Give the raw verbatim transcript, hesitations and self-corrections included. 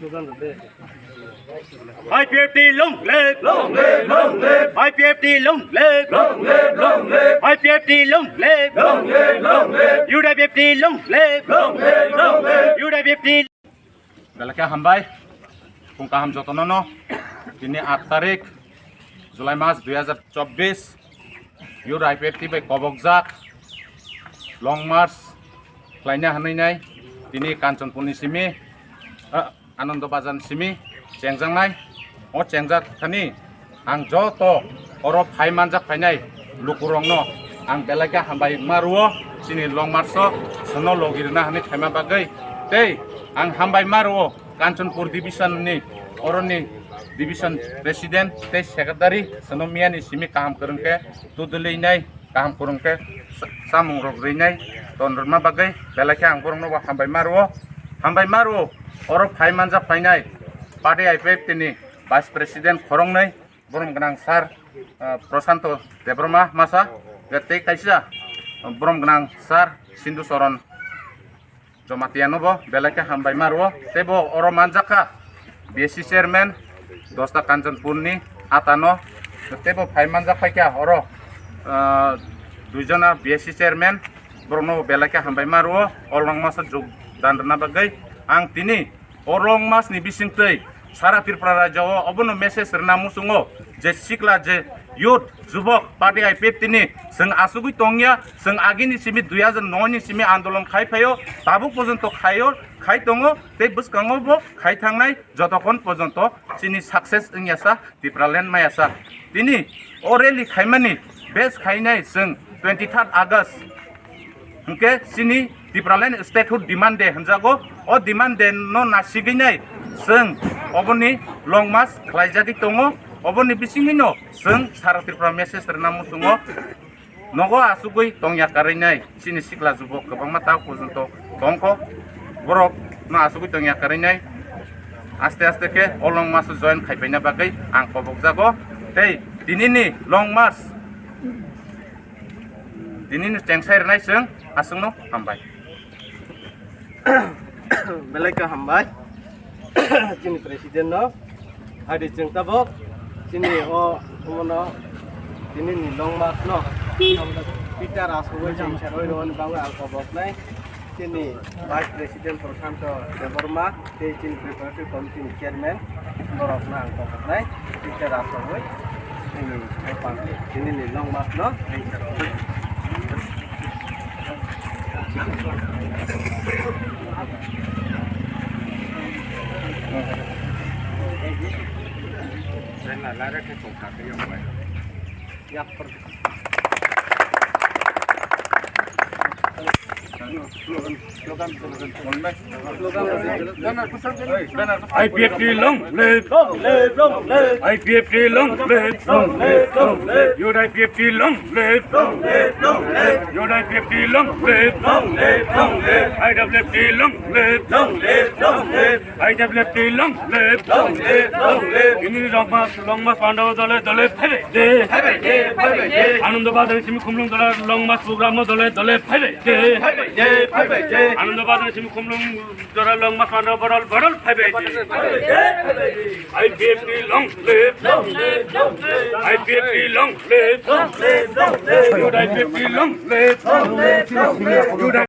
I P F T long live! Long live, long live! I P F T long live! Long live, long live! I P F T long live! Long live, long live! U D F T long live! Long live, long live! U D F T. Belai khe hambai, phung kaham jotono no. Tini aat tarik July mas dui hazar chobbish, U D F T bai kobokjak long march khlaina hwnwi nai tini Kanchanpurni simi, ah, Anando Bazarni simi chengjaknai. O chengjak thani ang joto oro phai manjak phainai lukurokno ang belai khe hambai ma rwo, chini long march o chwngno logi rwna hwnwi phaima bagwi. Tei ang hambai ma rwo Kanchanpur division ni, oroni division president tei secretary chwngno miyani simi kaham kwrwng khe tudulwi nai. Kaham kwrwng khe sa-, samung rok rinai ton rwma bagwi belai khe ang borokno bo hambai ma rwo, hambai ma rwo. Oro phai manjak phainai party I P F T ni vice president khoroknwi, borom gwnang sir, ah, Prashanto Debbarma masa, tei kaisa, ah, borom gwnang sir Sindhu Charan Jamatia no bo belai khe hambai ma rwo. Tei bo oro manjak kha B S C chairman, Dosta Kanchanpur ni ata no. Tei bo phai manjak phai kha oro, ah, dui jona B S C chairman, borok no bo belai khe hambai ma rwo. O long march o jog dan rwna bagwi ang tini o long march ni bisingtwi Sara Tripura rajya o obono message rwna muchungo je sikla je youth, jubok, party I P F T ni chwng asugwi tongya, chwng agini simi dui hazar noi ni simi andolon khai phaio, tabuk porjonto khaio, khai tongo, tei bwskango bo khai thangnai jotokhon porjonto chini success wngya sa, Tipraland maya sa. Tini o rally khaimani base khainai chwng twenty third August. Hwnkhe chini Tipraland statehood demand day hwnjago. O demand day no nasigwi nai chwng oboni long march khlaijagwi tongo. Oboni bisingwino chwng Sara Tripura message rwna muchungo. Nogo asugwi tongya karwi nai chini sikla jubok kwbangma ta porjonto tongkho. Borok no asugwi tongya karwi nai. Aste aste khe o long march o join khaipaina bagwi ang kobokjago. Tei tinini long march Tinini chengsai rwnai chwng aswkno hambai. Belai khe hambai chini president no. Adi chwng tabok chini o omono tinini long march no Peter asugwi chengsa roi rwani bagwi ang koboknai. Chini Vice President Prashanto Debbarma, tei chini Preparatory Committee ni Chairman, borokno ang koboknai, teacher asogwi, chini, chini ni long march no. Yak. I P F T long live! Long live, long live! I P F T long live! Long live, long live! Long live, long live! U D F T long live! Long live, long live! U D F T long live! Long live, long live! I W F T long live! Long live, long live! I W F T long live! Long live, long live! Ini long march, long march pandao dole dole phaibai de. Phaibai de, phaibai de. Anando Bazar simi khumlung dole long march program dole dole phaibai de. Phaibai de, phaibai de. Anando Bazar simi khumlung dole long march pandao bodol bodol phaibai de. Phaibai de, phaibai de. I P F T long live! Long live, long live! I P F T long live! Long live, long live! U D F T long live! Long live, long live!